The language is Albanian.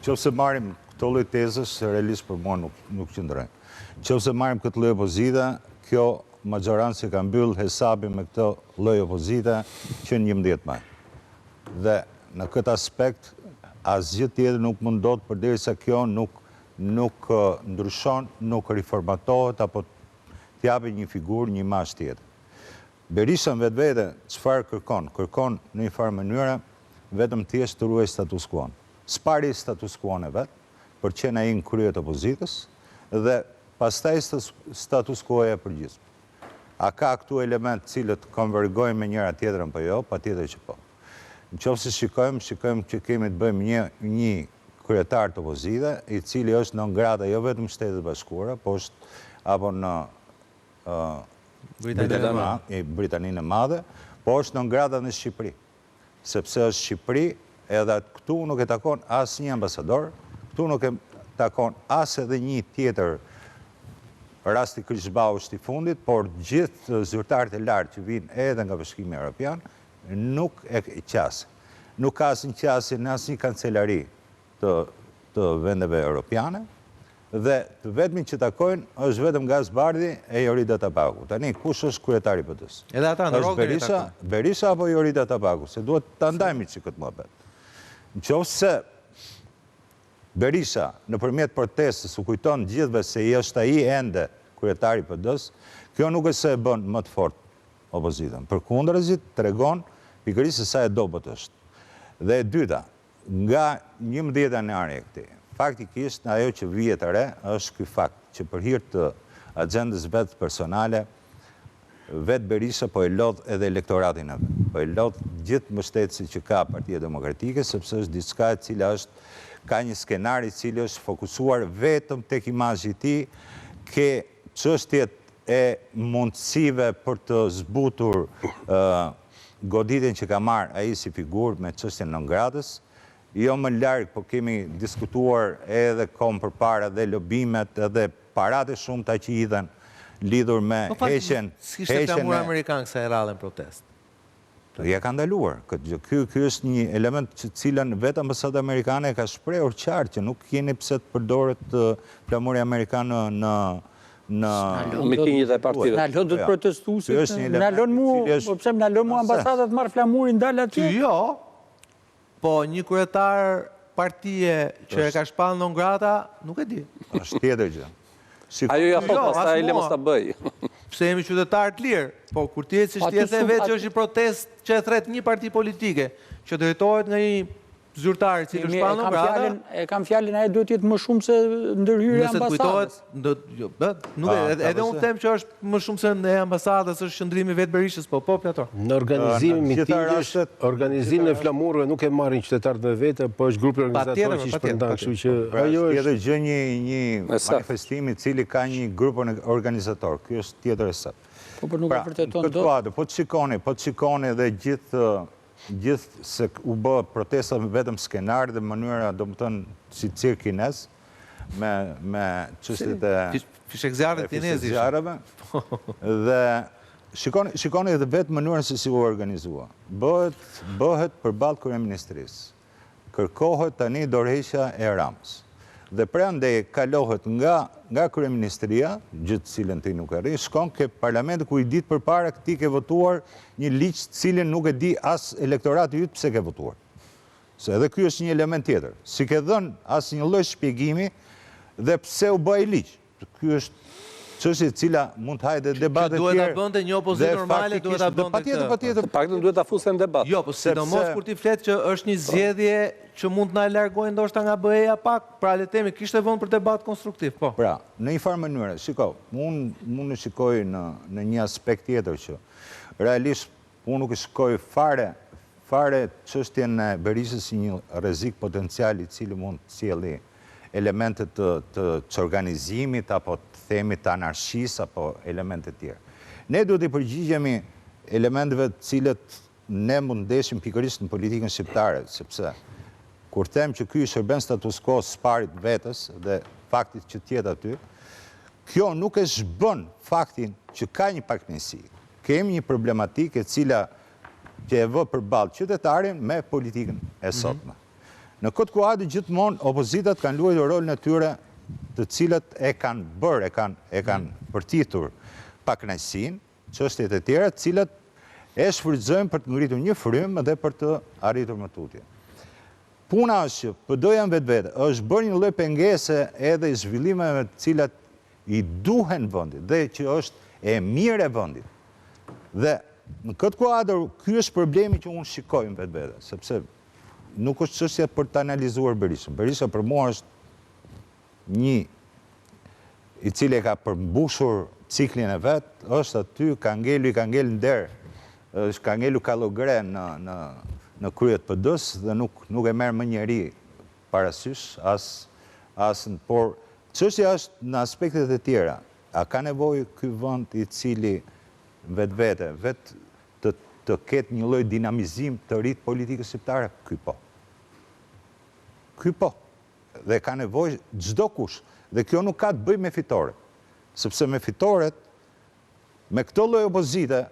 Qoftë se marrim këto lloj tezës, realisht për mua nuk nuk qëndrojnë. Qoftë se marrim këtë lloj opozite, kjo maxhorancë e ka mbyll hesapin me këtë lloj opozite që në 11 maj. Dhe në këtë aspekt asgjë tjetër nuk mund ndodhë përderisa kjo nuk nuk ndryshon, nuk riformatohet apo të japi një figurë, një imazh tjetër. Berisha në vetvete çfarë kërkon? Kërkon në një farë mënyre vetëm thjesht të ruajë status quo-n. Së pari status quo-n e vet, për të qenë ai në krye të opozitës dhe pastaj status quo-ja e përgjithshme. A ka këtu elementë të cilët konvergojnë me njëra tjetrën apo jo? Patjetër që po. Në qoftë se shikojmë, shikojmë që kemi të bëjmë një një kryetar të opozite, i cili është non grata jo vetëm në Shtetet e Bashkuara, po është apo në Britaninë e Madhe, po është non grata në Shqipëri. Sepse është Shqipëri edhe këtu nuk e takon asnjë ambasador, këtu nuk e takon as edhe një tjetër rasti Krish Bau është i fundit, por gjithë zyrtarët e lartë që vijnë edhe nga Bashkimi Europian, nuk e qasin. Nuk ka asnjë qasje në asnjë kancelari të të vendeve europiane dhe të vetmin që takojnë është vetëm Gaz Bardhi e Jorida Tabaku. Tani kush është kryetari i PD-së? Edhe ata në Është Berisha, Berisha apo Jorida Tabaku? Se duhet ta ndajmë çik këtë muhabet. Në qoftë se Berisha nëpërmjet protestës u kujton gjithëve se i është ai ende kryetari i PD-së, kjo nuk është se e bën më të fortë opozitën. Përkundrazi tregon pikërisht se sa e dobët është. Dhe e dyta, nga 11 janari e këtej, faktikisht ajo që vihet re është ky fakt që për hir të axhendës vet personale, vetë Berisha po e lodh edhe elektoratin e vet, po e lodh gjithë mbështetësit që ka Partia Demokratike, sepse është diçka e cila është ka një skenar i cili është fokusuar vetëm tek imazhi i tij, ke çështjet e mundësive për të zbutur goditjen që ka marrë ai si figurë me çështjen non gratës, jo më larg, po kemi diskutuar edhe kohë përpara dhe lobimet edhe paratë e shumta që hidhen lidhur me po heqjen S'kishte flamur amerikan kësaj radhe në protestë. Ja ka ndaluar këtë gjë. Ky ky është një element që cilën vetë ambasada amerikane e ka shprehur qartë që nuk keni pse të përdoret flamuri amerikan në në në mitingjet e partive. Na lënë dot protestuesit, na lënë mu, po pse na lënë mu ambasada të marr flamurin dal atje? Jo. Po një kryetar partie që e ka shpallë non grata, nuk e di. Është tjetër gjë. Ajo ja thotë, jo, pastaj le mos ta bëj. Pse jemi qytetarë të lirë, po kur ti siç ti e the vetë që është një protestë që e thret një parti politike, që drejtohet nga një zyrtar i cili është shpallë non grata. E kam fjalën ajo duhet të jetë më shumë se ndërhyrja e ambasadës. Nëse të jo, nuk e, edhe unë them që është më shumë se e ambasadës, është qëndrimi vetë Berishës, po, po, Plator. Në organizimin mitingjesh, organizimin e flamurëve nuk e marrin qytetarët me vete, po është grupi organizator që i shpërndan, kështu që pra, ajo është tjetër gjë një një manifestim i cili ka një grup organizator. Ky është tjetër e saktë. Po, po nuk e pra, vërteton dot. Kuadër, po të shikoni, po të shikoni dhe gjithë gjithë se u bë protesta vetëm skenar dhe mënyra, domethënë, si cirk kinez, me me çështjet e fishekzjarreve kineze. Fishekzjarreve. Dhe shikoni shikoni edhe vetë mënyrën se si u organizua. Bëhet bëhet përballë kryeministrisë. Kërkohet tani dorëheqja e Ramës. Dhe prej andej kalohet nga nga kryeministria, gjë të cilën ti nuk e arrin, shkon ke parlamenti ku një ditë përpara ti ke votuar një ligj të cilin nuk e di as elektorati yt pse ke votuar. Se edhe ky është një element tjetër. S'i ke dhënë asnjë lloj shpjegimi dhe pse u bë ai ligj. Ky është çështje e cila mund të hajë dhe debate të tjerë. Që duhet ta bënte një opozitë normale, duhet ta bënte këtë. Patjetër, patjetër. Të paktën duhet ta fuste në debat. Jo, po sidomos kur ti flet që është një zgjedhje që mund të na largojë ndoshta nga BE-ja pak, pra le të themi kishte vend për debat konstruktiv, po. Pra, në një farë mënyre, shiko, unë unë e shikoj në në një aspekt tjetër që realisht Unë nuk e shikoj fare, fare çështjen e Berishës si një rrezik potencial i cili mund të sjelli elemente të të çorganizimit apo të themi të anarkisë apo elemente të tjerë. Ne duhet t'i përgjigjemi elementeve të cilët ne mund ndeshim pikërisht në politikën shqiptare, sepse kur them që ky i shërben status quo së parit vetes dhe faktit që të jetë aty, kjo nuk e zhbën faktin që ka një pakënaqësi. Kemi një problematikë e cila që e vë përballë qytetarin me politikën e mhm. sotme. Në këtë kuadër gjithmonë opozitat kanë luajtur rolin e tyre të cilët e kanë bërë, e kanë e kanë mm. përthithur pakënaqësinë, çështjet e tjera, të cilat e shfrytëzojnë për të ngritur një frymë dhe për të arritur më tutje. Puna është që PD-ja në vetvete është bërë një lloj pengese edhe i zhvillimeve të cilat i duhen vendit dhe që është e mirë e vendit. Dhe në këtë kuadër ky është problemi që unë shikoj në vetvete, sepse nuk është çështja për të analizuar Berishën. Berisha për mua është një i cili e ka përmbushur ciklin e vet, është aty, ka ngelu, i ka ngel në derë, është ka ngelu kallogre në në në krye të PD-së dhe nuk nuk e merr më njeri parasysh, as as por çështja është në aspektet e tjera. A ka nevojë ky vend i cili në vetvete, vetë të të ketë një lloj dinamizim të ri të politikës shqiptare? Ky po. Ky po. Dhe ka nevojë çdokush. Dhe kjo nuk ka të bëjë me fitoret. Sepse me fitoret, me këtë lloj opozite,